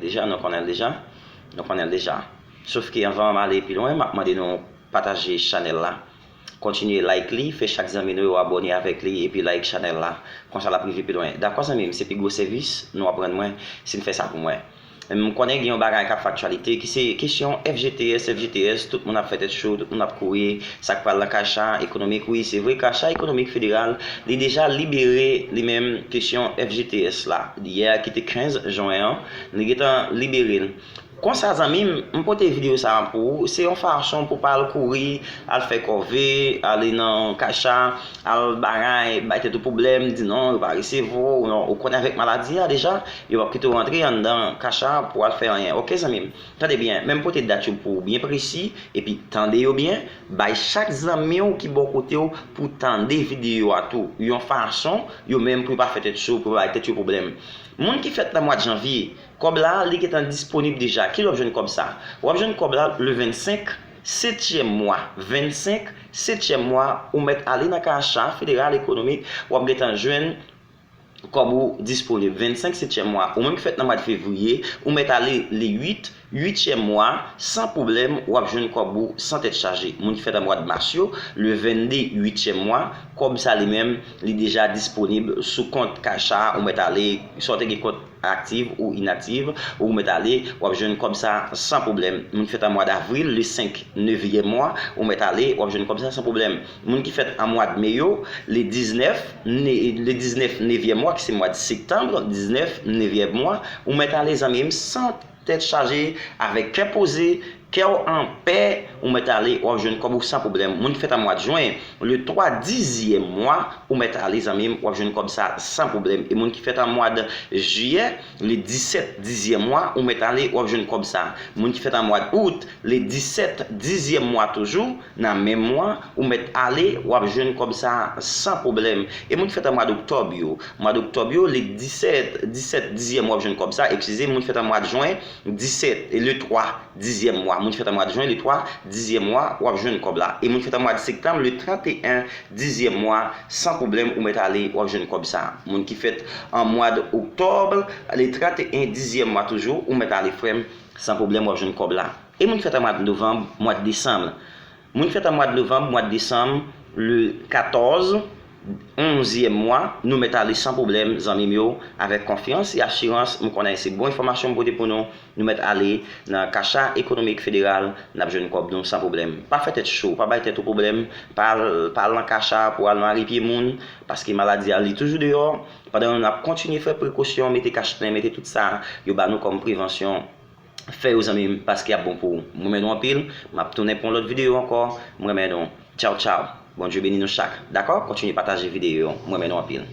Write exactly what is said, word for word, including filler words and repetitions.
deja, nou konnen l deja. Nou konnen l deja. Sof ke anvan m ale pi lwen, m ap mande nou pataje chanèl la. Kontinye like li, fè chak zanmi nou yo abòne avèk li, epi like chanèl la. Konsa l ap rive pi lwen. Dakò, zanmi m, se pi gwo sèvis nou ap rann mwen si n fè sa pou mwen. M konnen gen yon bagay k ap fè aktyalite, ki se kesyon F G T S, F G T S, tout moun ap fè tèt cho, tout moun ap kouri, sa k pral nan Kacha Ekonomik, wi, se vre, Kacha Ekonomik Federal, li deja libere li menm kesyon F G T S la. Yè ki te kenz jen an, li gentan libere l. Konsa, zanmi m, m pote videyo sa a pou ou. Se yon fason pou pa al kouri, al fè kòve, ale nan Kacha, al bagay, bay tèt ou pwoblèm, di non, yo pa resevwa w, non, ou konnen avèk maladi a deja, yo p ap kite w rantre anndan Kacha pou al fè anyen. Oke, zanmi m? Tande byen, men m pote dat yo pou ou byen presi, epi tande yo byen, bay chak zanmi w ki bò kote w pou tande videyo a tou, yon fason, yo menm pou yo pa fè tèt cho, pou yo pa bay tèt yo pwoblèm. Moun ki fèt nan mwa janvye, kòb la, li gentan disponib deja. Kilè w ap jwenn kòb sa? W ap jwenn kòb la le vennsenk, setyèm mwa. Vennsenk, setyèm mwa, ou mèt ale nan Kacha Federal Ekonomik, w ap gentan jwenn kòb ou disponib. Vennsenk, setyèm mwa. Ou menm ki fèt nan mwa fevriye, ou mèt ale le uit, uityèm mwa, san pwoblèm, w ap jwenn kòb ou san tèt chaje. Moun ki fèt nan mwa mas yo, le vennde, uityèm mwa, kòb sa li menm, li deja disponib sou kont Kacha, ou mèt ale, swa w te gen kont aktif ou inaktif, ou mèt ale, w ap jwenn kòb sa san pwoblèm. Moun ki fèt an mwa davril, le senk, nevyèm mwa, ou mèt ale, w ap jwenn kòb sa san pwoblèm. Moun ki fèt an mwa me yo, le diznèf, ne, le diznèf, nevyèm mwa, ki se mwa septanm, diznèf, nevyèm mwa, ou mèt ale, zanmi m, san tèt chaje, avèk kè poze, kè w anpè, ou mèt ale, w ap jwenn kòb ou san pwoblèm. Moun ki fèt an mwa jen, le twa, dizyèm mwa, ou mèt ale, zanmi m, w ap jwenn kòb sa san pwoblèm. E moun ki fèt an mwa jiyè, le disèt, dizyèm mwa, ou mèt ale, w ap jwenn kòb sa. Moun ki fèt an mwa out, le disèt, dizyèm mwa toujou, nan menm mwa, ou mèt ale, w ap jwenn kòb sa san pwoblèm. E moun ki fèt an mwa oktòb yo, mwa oktòb yo, le disèt, disèt, dizyèm mwa, w ap jwenn kòb sa, eskize, moun ki fèt an mwa jen, disèt, e le twa, dizyèm mwa. Moun ki fèt an mwa jen, le twa, dizyèm mwa, w ap jwenn kòb la. E moun ki fèt an mwa septanm, le tranteyen, dizyèm mwa, san pwoblèm, ou mèt ale, w ap jwenn kòb sa. Moun ki fèt an mwa oktòb, le tranteyen, dizyèm mwa toujou, ou mèt ale, frè m, san pwoblèm, w ap jwenn kòb la. E moun ki fèt an mwa novanm, mwa desanm. Moun ki fèt an mwa novanm, mwa desanm, le katòz, onzyèm mwa, nou mèt ale san pwoblèm, zanmi m yo, avèk konfyans e asirans. M konnen se bon enfòmasyon m pote pou nou. Nou mèt ale nan Kacha Ekonomik Federal, n ap jwenn kòb nou san pwoblèm. Pa fè tèt cho, pa bay tèt ou pwoblèm, pa al, pa al nan Kacha pou al mare pye moun, paske maladi a li toujou deyò. Pandan n ap kontinye fè prekosyon, mete kachnen, mete tout sa yo ba nou kòm prevansyon, fè yo, zanmi m, paske y ap bon pou ou. M renmen nou anpil. M ap tounen pou yon lòt videyo ankò. M renmen nou. Tchaw, tchaw. Bondye beni nou chak. Dakò? Kontinye pataje videyo yo. M renmen nou anpil.